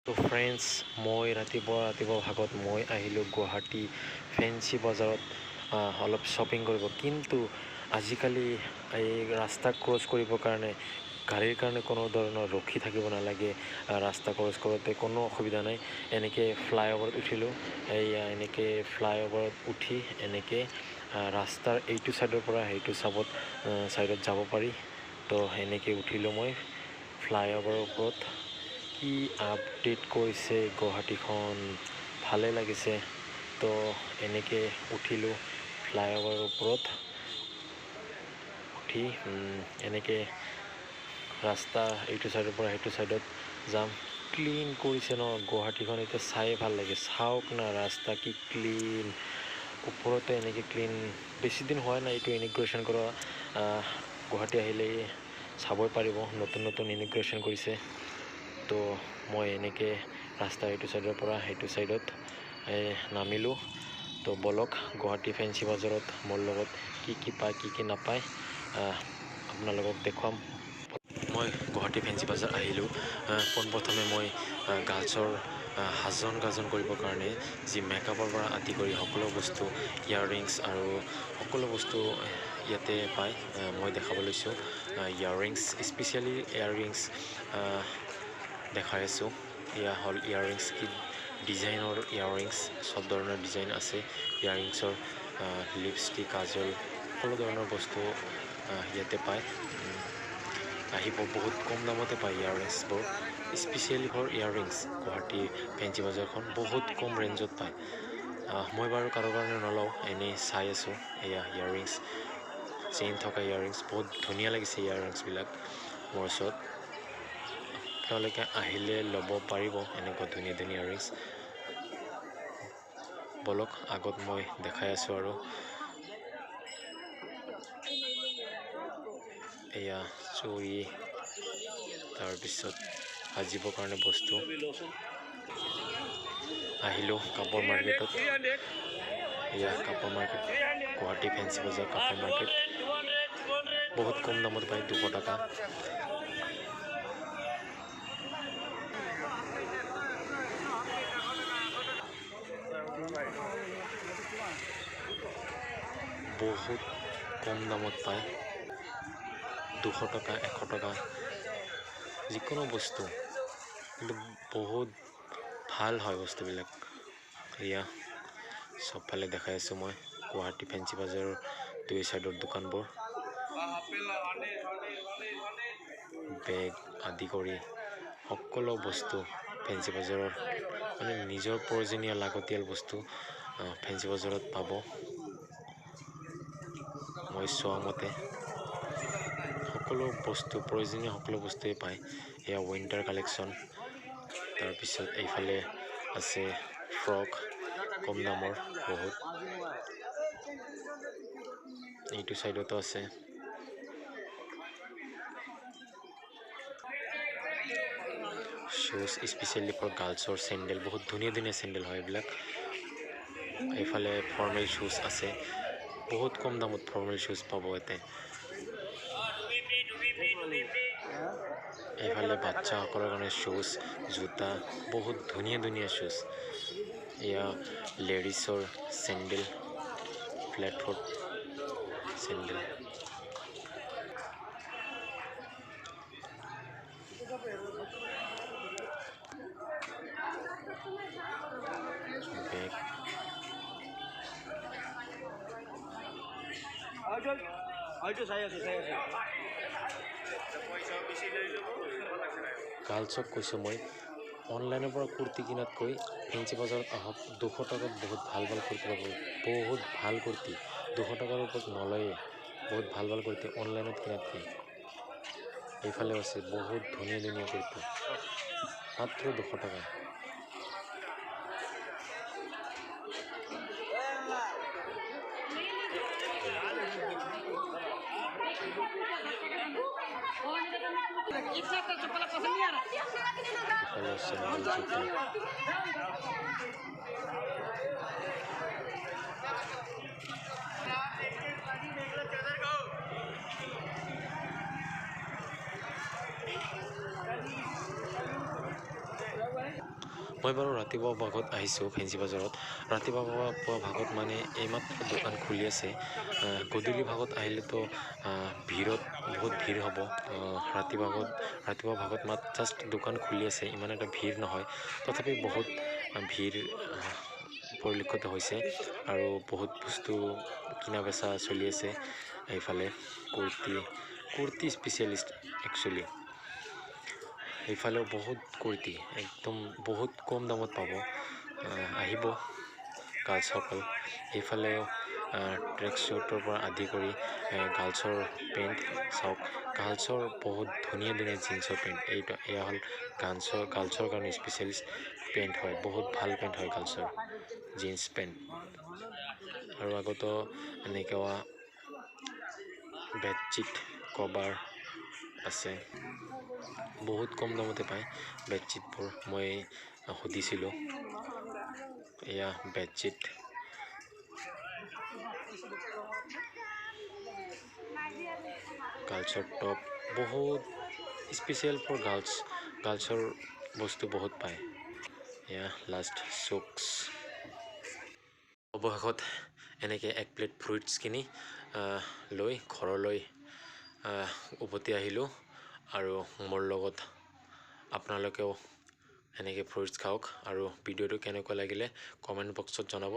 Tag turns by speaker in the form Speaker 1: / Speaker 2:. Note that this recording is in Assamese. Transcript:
Speaker 1: তো ফ্ৰেণ্ডছ, মই ৰাতিপুৱা ৰাতিপুৱা ভাগত মই আহিলোঁ গুৱাহাটী ফেঞ্চি বজাৰত অলপ শ্বপিং কৰিব। কিন্তু আজিকালি এই ৰাস্তা ক্ৰছ কৰিবৰ কাৰণে গাড়ীৰ কাৰণে কোনো ধৰণৰ ৰখি থাকিব নালাগে। ৰাস্তা ক্ৰছ কৰোঁতে কোনো অসুবিধা নাই। এনেকৈ ফ্লাইঅভাৰত উঠিলোঁ, এইয়া এনেকৈ ফ্লাইঅভাৰত উঠি এনেকৈ ৰাস্তাৰ এইটো ছাইডৰ পৰা সেইটো ছাইডত যাব পাৰি। তো সেনেকৈ উঠিলোঁ মই ফ্লাইঅভাৰৰ ওপৰত। কি আপডেট কৰিছে গুৱাহাটীখন, ভালে লাগিছে। তো এনেকৈ উঠিলোঁ ফ্লাইঅভাৰৰ ওপৰত, উঠি এনেকৈ ৰাস্তা এইটো ছাইডৰ পৰা সেইটো ছাইডত যাম। ক্লিন কৰিছে ন গুৱাহাটীখন, এতিয়া চায়ে ভাল লাগে। চাওক না ৰাস্তা কি ক্লিন, ওপৰতে এনেকৈ ক্লিন। বেছি দিন হোৱা নাই এইটো ইনগ্ৰেশ্যন কৰা। গুৱাহাটী আহিলেই চাবই পাৰিব, নতুন নতুন ইনগ্ৰেশ্যন কৰিছে। তো মই এনেকৈ ৰাস্তা এইটো ছাইডৰ পৰা সেইটো ছাইডত নামিলোঁ। তো ব'লক গুৱাহাটী ফেঞ্চি বজাৰত মোৰ লগত কি কি পায় কি কি নাপায় আপোনালোকক দেখুৱাম। মই গুৱাহাটী ফেঞ্চি বজাৰ আহিলোঁ। পোনপ্ৰথমে মই গাৰ্লছৰ সাজন গাজন কৰিবৰ কাৰণে যি মেকআপৰ পৰা আদি কৰি সকলো বস্তু, ইয়াৰৰিংছ আৰু সকলো বস্তু ইয়াতে পায়। মই দেখাব লৈছোঁ ইয়াৰৰিংছ, স্পেচিয়েলি ইয়াৰৰিংছ দেখাই আছোঁ। এয়া হ'ল ইয়াৰৰিংছ, কি ডিজাইনৰ ইয়াৰৰিংছ, চব ধৰণৰ ডিজাইন আছে ইয়াৰৰিংছৰ। লিপষ্টিক, কাজল, সকলো ধৰণৰ বস্তু ইয়াতে পায়। আহিব, বহুত কম দামতে পায় ইয়াৰৰিংছবোৰ। স্পেচিয়েলি ফৰ ইয়াৰৰিংছ গুৱাহাটী ফেঞ্চি বজাৰখন বহুত কম ৰেঞ্জত পায়। মই বাৰু কাৰো কাৰণে নলওঁ, এনেই চাই আছোঁ। এয়া ইয়াৰৰিংছ, চেইন থকা ইয়াৰৰিংছ, বহুত ধুনীয়া লাগিছে ইয়াৰৰিংছবিলাক মোৰ ওচৰত। আপোনালোকে আহিলে ল'ব পাৰিব এনেকুৱা ধুনীয়া ধুনীয়া ইয়াৰৰিংছ। ব'লক আগত মই দেখাই আছোঁ। আৰু এয়া চুৰি, তাৰপিছত সাজিবৰ কাৰণে বস্তু। আহিলোঁ কাপোৰ মাৰ্কেটত। এয়া কাপোৰ মাৰ্কেট, গুৱাহাটী ফেঞ্চি বজাৰ কাপোৰ মাৰ্কেট। বহুত কম দামত পায়, 200 টকা। বহুত কম দামত পায়, 200 টকা, 100 টকা যিকোনো বস্তু। কিন্তু বহুত ভাল হয় বস্তুবিলাক। এয়া চবফালে দেখাই আছোঁ মই গুৱাহাটী ফেঞ্চি বজাৰৰ দুই ছাইডৰ দোকানবোৰ। বেগ আদি কৰি সকলো বস্তু ফেঞ্চি বজাৰৰ, মানে নিজৰ প্ৰয়োজনীয় লাগতিয়াল বস্তু ফেঞ্চি বজাৰত পাব। মই চোৱা মতে সকলো বস্তু, প্ৰয়োজনীয় সকলো বস্তুৱেই পায়। এয়া উইণ্টাৰ কালেকশ্যন। তাৰপিছত এইফালে আছে ফ্ৰক, কম দামৰ বহুত। এইটো ছাইডতো আছে। শ্বুজ, স্পেচিয়েলি ফৰ গাৰ্লছৰ চেণ্ডেল, বহুত ধুনীয়া ধুনীয়া চেণ্ডেল হয় এইবিলাক। এইফালে ফৰ্মেল শ্বুজ আছে, বহুত কম দামত ফৰ্মেল শ্বুজ পাব ইয়াতে। এইফালে বাচ্চাসকলৰ কাৰণে শ্বুজ, জোতা, বহুত ধুনীয়া ধুনীয়া শ্বুজ। এয়া লেডিছৰ চেণ্ডেল, ফ্লেটফুট চেণ্ডেল। বেগ। গাৰ্লছক কৈছোঁ মই, অনলাইনৰ পৰা কুৰ্তি কিনাতকৈ ফেঞ্চি বজাৰত আহক। 200 টকাত বহুত ভাল ভাল কুৰ্তি পাব, বহুত ভাল কুৰ্তি। 200 টকাৰ ওপৰত নলয়ে, বহুত ভাল ভাল কুৰ্তি অনলাইনত কিনাতকৈ। এইফালেও আছে বহুত ধুনীয়া ধুনীয়া কুৰ্তি, মাত্ৰ 200 টকা। এইফালে চেণ্ডেল, জোতা। মই বাৰু ৰাতিপুৱা ভাগত আহিছোঁ ফেঞ্চি বজাৰত। ৰাতিপুৱা পুৱা ভাগত মানে এইমাত্ৰ দোকান খুলি আছে। গধূলি ভাগত আহিলেতো ভিৰত বহুত ভিৰ হ'ব। ৰাতিপুৱা ভাগত মাত জাষ্ট দোকান খুলি আছে, ইমান এটা ভিৰ নহয়, তথাপি বহুত ভিৰ পৰিলক্ষিত হৈছে আৰু বহুত বস্তু কিনা বেচা চলি আছে। এইফালে কুৰ্তি, কুৰ্তি স্পেচিয়েলিষ্ট একচুৱেলি। এইফালেও বহুত কুৰ্তি একদম বহুত কম দামত পাব, আহিব গাৰ্লছসকল। এইফালেও ট্ৰেক শ্বুটৰ পৰা আদি কৰি গাৰ্লছৰ পেণ্ট চাওক, গাৰ্লছৰ বহুত ধুনীয়া ধুনীয়া জিন্সৰ পেণ্ট। এইটো এয়া হ'ল গাৰ্লছৰ কাৰণে স্পেচিয়েলিষ্ট পেণ্ট হয়, বহুত ভাল পেণ্ট হয় গাৰ্লছৰ জিন্স পেণ্ট। আৰু আগতো এনেকুৱা বেডশ্বীট কভাৰ আছে, বহুত কম দামতে পায় বেডশ্বীটবোৰ, মই সুধিছিলোঁ। এয়া বেডশ্বীট, গাৰ্লছৰ টপ, বহুত স্পেচিয়েল ফৰ গাৰ্লছ, গাৰ্লছৰ বস্তু বহুত পায়। এয়া লাষ্ট চুক্স। অৱশেষত এনেকৈ এক প্লেট ফ্ৰুইটছ কিনি লৈ ঘৰলৈ উভতি আহিলোঁ। আৰু মোৰ লগত আপোনালোকেও এনেকৈ ফ্ৰুইটছ খাওক আৰু ভিডিঅ'টো কেনেকুৱা লাগিলে কমেণ্ট বক্সত জনাব।